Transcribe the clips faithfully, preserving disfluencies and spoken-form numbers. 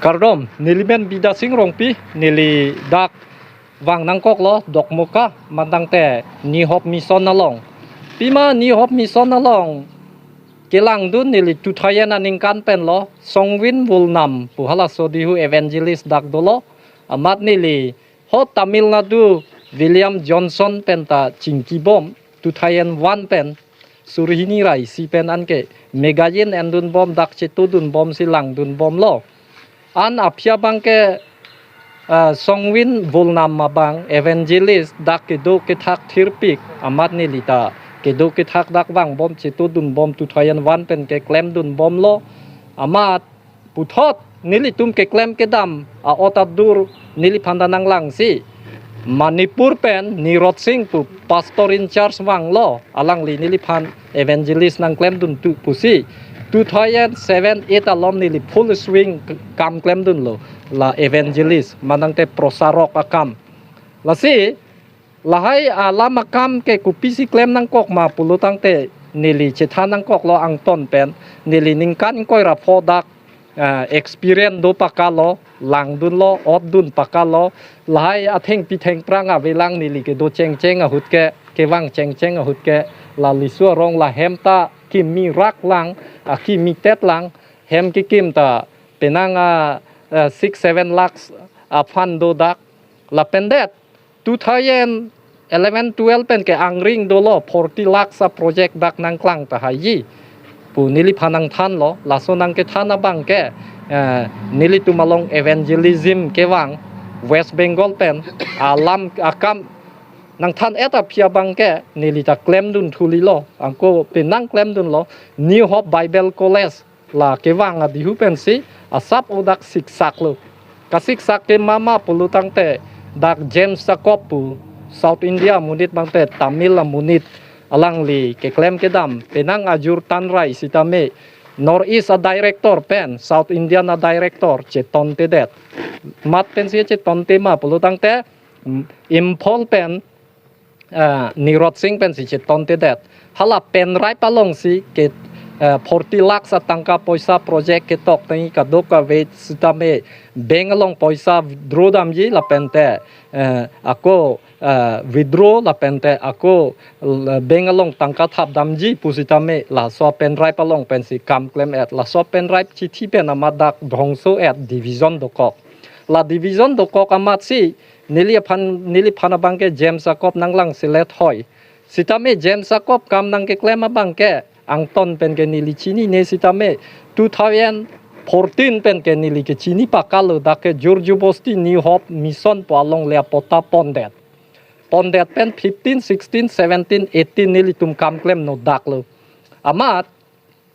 Kardom, neli men Bidya Sing Rongpi, neli dak vang nangkoklo Dokmoka, mantangte New Hope Mission along. Pima New Hope Mission along kelangdun neli two thousand aningkan penlo, Songwin Volnam pu halaso dihu evangelist dak dolo, amat neli ho Tamil Nadu William Johnson penta chingkibom, two thousand one pen, suri hini ra isi pen anke magazine endunbom, dak chetodunbomsi langdunbomlo. An aphi abangke, ah, Songwin Volnam abang evangelist dak kedo kethak thirpik, amat nelita kedo kethak dak vangbom, chetodunbom, two thousand one pen keklemdunbomlo. Amat puthot nelitum keklem kedam a-ot adur neliphan ta nanglangsi, Manipur pen Nirot Sing pu pastor in charge vanglo, alangli neliphan evangelist nangklemdun tu pusi, two thousand seven eight alom neli full swing kam klemdunlo, la evangelist mantangte prosarok akam. Lasi lahai alam akam ke kopisi klem nangkok ma pulotangte neli chethan nangkoklo, angton pen neli ningkan ingkoi ra pho dak, ah, experience do pakalo, langdunlo, otdun pakalo, lahai athengpi thengphrang avelang neli kedo chengcheng ahut ke, kevang chengcheng ahut ke, la Lisu arong la hem ta kimi rak lang, akimi tet lang, hem kekim ta penang a, ah, six seven lakhs a fund do dak, lapendet two thousand eleven twelve pen ke angring dolo, forty lakhs a project dak nangklang tahai ji pu neliphan nangthanlo. Laso nangkethan abangke, eh, nelitum along evangelism kevang West Bengal pen alam akam nangthan-et aphi abangke nelita klemdun thulilo, anke penang klemdunlo, New Hope Bible College la kevang adihu pensi asap o dak siksaklo. Kasiksak ke mama pulotangte dak James Jacob pu South India amonit bangte Tamil amonit, alangli keklem kedam penang ajur tanrai sitame North East a director pen South Indian a director chetontedet. Mat pensi chetonte ma pulotangte, mm, Imphal pen, ah, Nirot Sing pensi chetontedet. Hala penraip alongsi ke, ah, forty lakhs a tangka poisa project ketok tangji kadokave sitame bank along poisa withdraw damji lapente, eh, ako, eh, withdraw lapente ako, eh, bank along tangka thap damji pusitame laso penraip along pensi kam klem-et. Laso penraip chithi pen amat dak dhongso-et division dokok. La division dokok amatsi neliphan, neliphan abangke James Jacob nanglangselet hoi. Sitame James Jacob kam nangkeklem abangke angton pen ke neli chinine sitame two thousand fourteen pen ke neli kechini pakalo, dak ke jor jubosti New Hope Mission pu alongle a patta pondet. Pondet pen fifteen, sixteen, seventeen, eighteen nelitum kam klemno daklo. Amat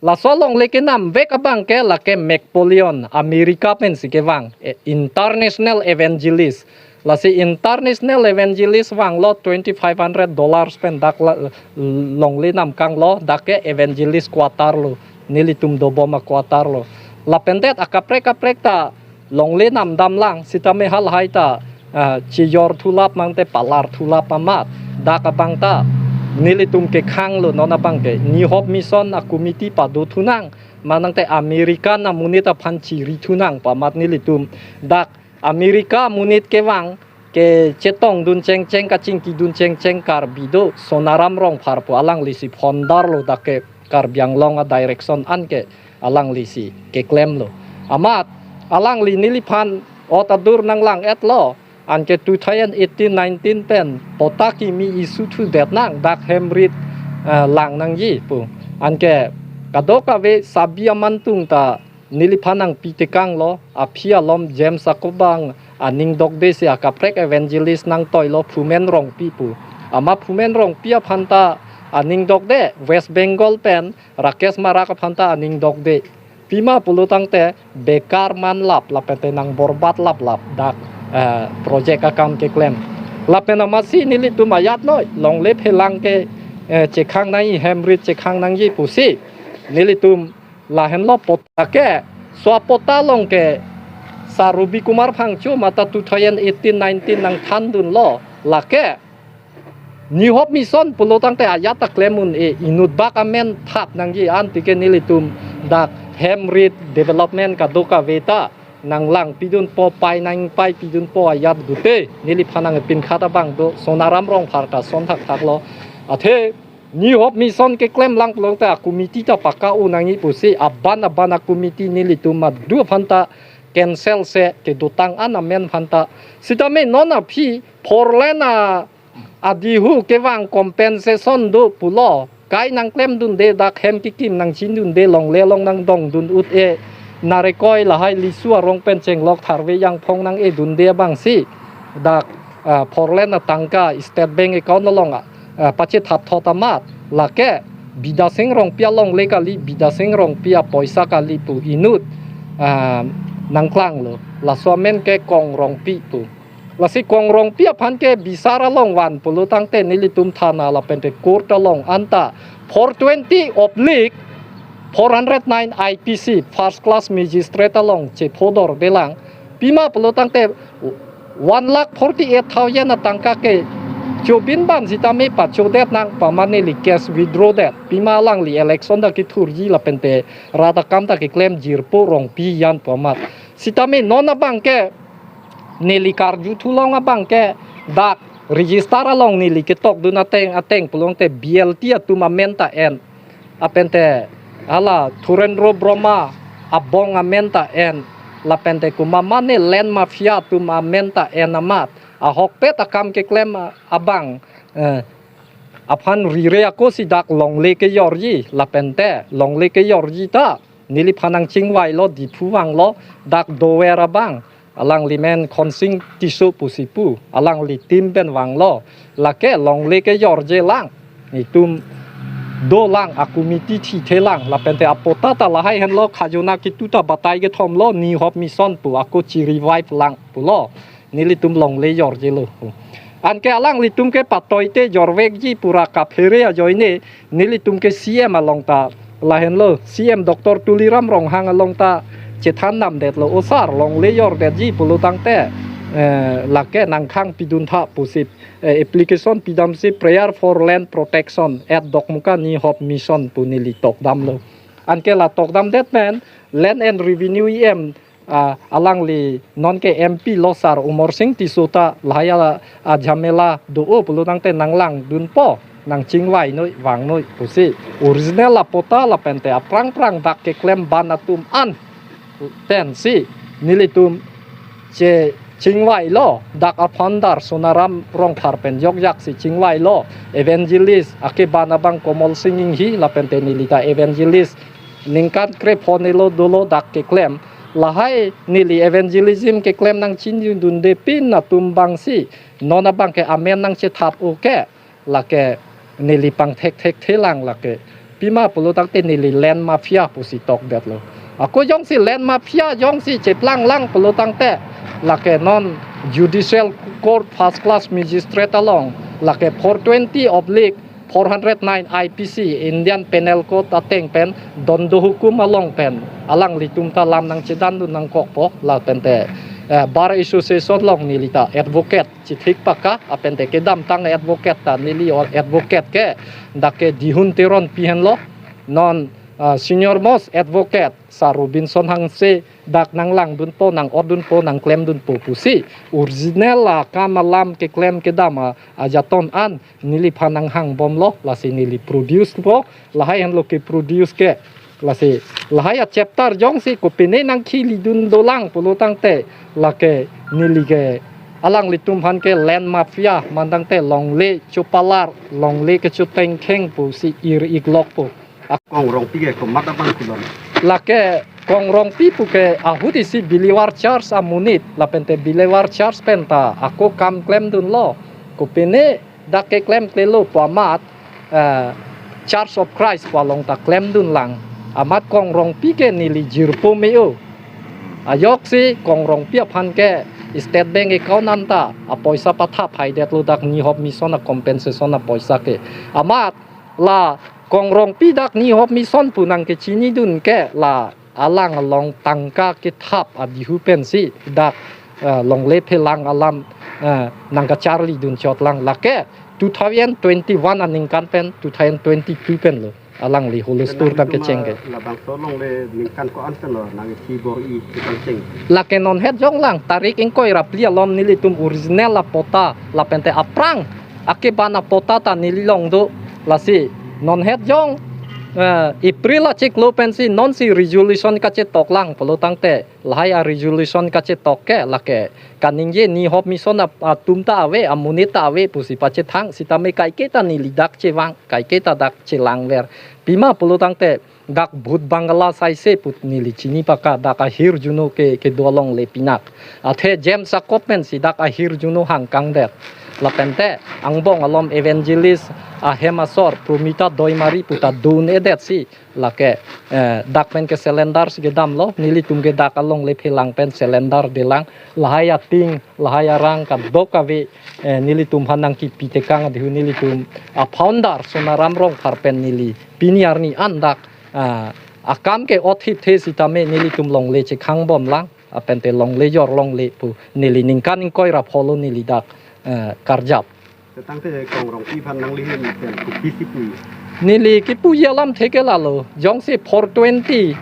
laso alongle kenamvek abangke lake McPolion, America pensi kevang, eh, international evangelist. Lasi international evangelist vanglo, twenty five hundred dollars pen dak la, longle namkanglo, dak ke evangelist quarter lo, nelitum dobom a quarter lo. Lapendet akaprek kaprek ta longle namdamlang sitame halahai ta, ah, chijor thulap mangte palar thulap amat dak abang ta nelitum kekhanglo, non abangke New Hope Mission a committee pado thunang, manangte American amonit aphan chiri thunang pu amat nelitum dak America amonit kevang kechetongdun chengcheng, kachingkidun chengcheng Karbi do, Sonaram Rongphar pu alanglisi founder lo, dak ke Karbi Anglong a direction anke alanglisi keklemlo. Amat alangli neliphan ot adur nanglang-etlo, anke two thousand eighteen nineteen pen patta kimi issue thudet nang, dak hem rit, eh, lang nangji pu. Anke kadokave sabi amantung ta neliphan nangpitekanglo, aphi alom James Jacob abang aning dokde si akaprek evangelist nangtoilo, Phumen Rongpi pu. Amat Phumen Rongpi aphan ta aning dokde, West Bengal pen Rakesh Marak aphan ta aning dokde. Pima pulotangte bekar manlap, lapente nangborbat laplap dak, eh, project akam keklem. Lapen amatsi nelitum ajat noi, longle phelang ke, eh, chekhang nangji, hem rit chekhang nangji pusi nelitum lahenlo patta ke, so patta along ke Sir Ruby Kumar Phangcho mate two thousand eighteen nineteen nangthandunlo, lake New Hope Mission pulotangte ajat ta klem un-e, inut bak amen thap nangji, anti ke nelitum dak hem rit development kadokave ta nanglang pidunpo, pai nangpai pidunpo ajat gute neliphan nangpinkhat abang do, Sonaram Rongphar ta son thakthak lo. Athe New Hope Mission keklem lang pulote a-committee ta paka-o nangji pusi aban aban a-committee nelitum madu aphan ta cancel se kedotang an amen aphan ta. Sitame non aphi four lane a adihu kevang compensation do pulo. Kai nangklemdunde, dak hem kekim nangchindunde, longle along nangdongdun ut-e, Narekoi lahai Lisu arong pen chenglok tharve jangphong nang-edunde abangsi dak, ah, four lane atangka State Bank account along, ah, pachethap thot amat, lake Bidasing Rongpi alongle kali, Bidasing Rongpi apoisa kali pu inut, ah, nangklanglo. Laso amen ke Kong Rongpi pu. Lasi Kong Rongpi aphan ke bisar along van pulo tangte nelitum thana lapente court along anta four twenty oblique four hundred nine I P C, first class magistrate along chephodordelang. Pima pulo tangte one lakh forty-eight thousand atangka ke chobin ban sitame pachodet nang pu amat neli case withdraw det. Pima alangli election ta kethurji lapente rat akam ta keklem jirpo Rongpi jan pu amat. Sitame non abang ke neli karju thulong abang ke dak register along neli ketokdun ateng ateng pulote B L T atum amen ta en, lapente hala Thurendra Brahma abong amen ta en, lapente komat mane land mafia atum amen ta en amat, ahokpet akam keklem abang, eh, aphan rire ako si dak longle kejorji, lapente longle kejorji ta neliphan nangchingvailo, Diphu vanglo, dak dover abang, alangli men Khonsing Tisso pusi pu, alangli team pen vanglo, lake longle kejorje lang, netum dolang, a-committee thithelang, lapente apatta ta lahai henlo, khajona kitu ta batai kethomlo, New Hope Mission pu ako chi-revive lang pulo. Nelitum longle jorjelo. Anke alanglitum ke patoite jorvekji pura kaphere ajoine, nelitum ke C M along ta lahenlo, C M Doctor Tuliram Ronghang along ta chethan namdetlo, "O sir, longle jordetji pulo tangte, eh, lake nangkhang piduntha," pusi, eh, application pidamsi prayer for land protection at Dokmoka New Hope Mission pu neli tokdamlo. Anke la tokdamdet pen Land and Revenue E M, ah, alangli non ke M P lo sir Amarsing Tisso ta lahai a, ajhamela do-o pulo tangte nanglangdunpo, nangchingvai noi, vang noi pusi. Original apatta lapente aphrang phrang dak keklem ban atum an pensi nelitum che chingvailo, dak a-founder Sonaram Rongphar pen jokjak si chingvailo, evangelist akeban abang Komol Sing Inghi lapente neli ta evangelist ningkan krepho nelo dolo dak keklem. Lahai neli evangelism keklem nangchindundepin atum abangsi non abang ke amen nangchethap-o ke, lake neli pangthekthekthelang lake. Pima pulo tangte neli land mafia pusi tokdetlo. Ako jongsi land mafia jongsi cheplanglang pulo tangte, lake non judicial court first class magistrate along, lake four twenty oblique four hundred nine I P C, Indian Penal Code ateng pen dondo hukum along pen alanglitum ta lam nangchedandun nangkokpo, lapente, eh, Bar Association along neli ta advocate chithik paka, lapente kedamtang advocate ta neli advocate ke dak ke Dihun Teronpi henlo, non, ah, senior most advocate sir Robinson Hanse dak nanglangdunpo, nang-otdunpo, nangklemdunpo pusi original akam alam keklem kedam a, ajaton an neliphan nanghangbomlo, lasi neli produce po, lahai henlo keproduce ke. Lasi lahai a-chapter jongsi kopine nangkhelidun dolang pulo tangte, lake neli ke alanglitum aphan ke land mafia, mantangte longle chopalar, longle kechotengkheng pusi ir-iklokpo. Kong Rongpi ke komat abang kelong? Lake Kong Rongpi pu ke ahut isi believer church amonit, lapente believer church pen ta ako kam klemdunlo. Kopine dak keklemklelo pu amat, eh, Church of Christ pu along ta klemdunlang. Amat Kong Rongpi ke neli jirpo me-o. Ajoksi Kong Rongpi aphan ke State Bank account anta apoisa pathap haidetlo, dak New Hope Mission a-compensation apoisa ke. Amat la Kong Rongpi dak New Hope Mission pu nangkechinidun ke la alang along tangka kethap adihu pensi dak, eh, longle phelang alam, eh, nangkacharlidunchotlang, lake two thousand twenty-one aningkan pen two thousand twenty-two penlo. Alangli hulustur ta kecheng ke. Labangso alongle ningkan ko-an pen lo nangkibor-i kepangcheng? Lake non het jonglang, tarik ingkoi ra phli alom nelitum original apatta lapente aphrang akeban apatta ta neli along do. Lasi non het jong, eh, April achiklo pensi nonsi resolution kachetoklang pulo tangte, lahai a-resolution kachetok ke lake kaningje Nihop Mission ap-, atum ta ave, amonit ta ave pusi pachethang, sitame kaike ta neli dak chevang, kaike ta dak chelangver. Pima pulo tangte dak Bhut Bangla saise pu neli chini paka, dak ahirjuno ke, kedo alongle pinak. Athe James Jacob pensi dak ahirjuno hangkangdet. Lapente angbong alom evangelist ahem asor Promita Doimari pu ta dun-edetsi lake, eh, dak pen ke cylinder si kedamlo, nelitum ke dak alongle phelang pen cylinder delang, lahai ating, lahai arang kadokave, eh, nelitum aphan nangkipi tekang adhiu nelitum a-founder Sonaram Rongphar pen neli pini arni an dak, ah, akam ke othip the sitame nelitum longle chekhangbomlang, apente longle jor longle pu neli ningkan ingkoi ra phli lo neli dak, eh, karjap. Tangte Kong Rongpi aphan nangli hin pen kopisi pu? Neli kipuji alamthe ke lalo, jongsi four twenty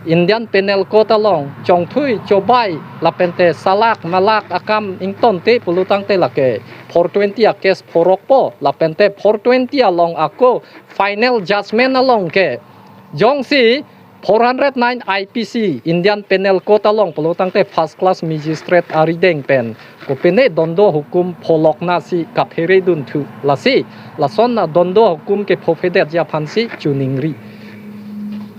Indian Penal Code along chongthui chobai lapente salak malak akam ingtonte pulo tangte lake four twenty a-case phorokpo, lapente four twenty along ako final judgment along ke jongsi four hundred nine I P C, Indian Penal Code along pulo tangte first class magistrate arideng pen kopine dondo hukum pholoknasi kaphere dunthu, lasi lason adondo hukum kephophedetji aphansi choningri.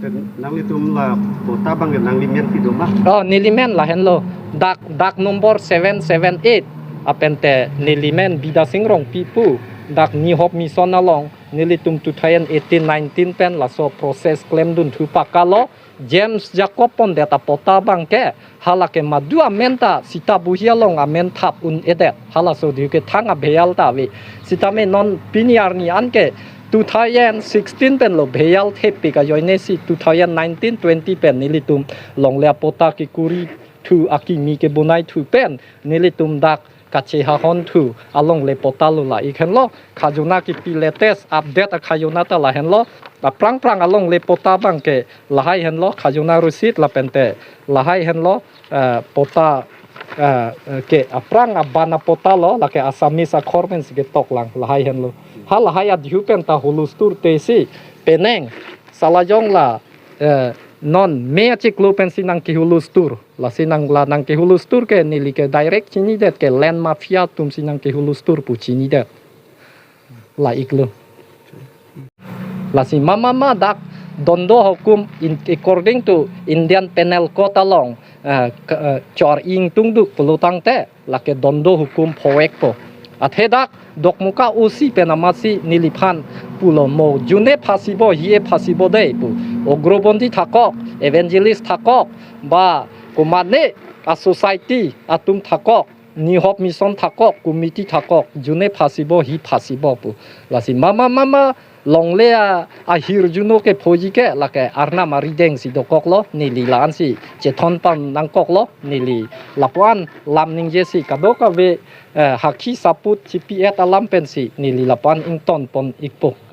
Pen nanglitum la patta abang ke nanglimen si do ma? Oh, nelimen lahenlo. Dak, dak number seven seven eight. Apente nelimen Bidya Sing Rongpi pu. Dak Nihop Mission along nelitum two thousand eighteen nineteen pen laso process klemdunthu pakalo, James Jacob pondet apatta abang ke, halake madu amen ta sita buhi along amen thap un-edet. Halaso adhiu ke thang abheyal ta ave. Sitame non pini arni an ke two thousand sixteen pen lo bheyal thepik ajoinesi two thousand nineteen twenty pen nelitum longle apatta kekuri thu akimi kebonaithu pen nelitum dak kachehahon thu alongle patta lo, la-ik henlo. Khajona kipi latest update akhajona ta lahenlo. Aphrang phrang alongle patta abang ke lahai henlo, khajona receipt lapente lahai henlo, eh, patta, eh, eh, ke aphrang aban apatta lo, lake Assamese akhor pensi ketoklang, lahai henlo. Ha lahai adhiu pen ta hulustur tesi penang salajong la, eh, non May achiklo pensi nangkehulustur. Lasi nang la nangkehulustur ke neli ke direct chinidet ke land mafia atumsi nangkehulustur pu chinidet. La-iklo. Lasi mama ma dak dondo hukum in, according to Indian Penal Code along, eh, ke, eh, chor ingtungduk pulo tangte lake dondo hukum phovekpo. Athe dak Dokmoka O C pen amatsi neliphan pulo, mo june phasibo, hie phasibo dei pu. Ugrobandi thakok, evangelist thakok, ba komatne a-society atum thakok, Nihop Mission thakok, committee thakok, june phasibo, hi phasibo pu. Lasi mama mama longle a, ahirjuno kephoji ke lake Arnam arideng si dokoklo, neli la-ansi chethon pam nangkoklo, neli lapu-an lam ningjesi kadokave, eh, hakhi saput chipi-et alam pensi neli lapu-an ington pon-ikpo.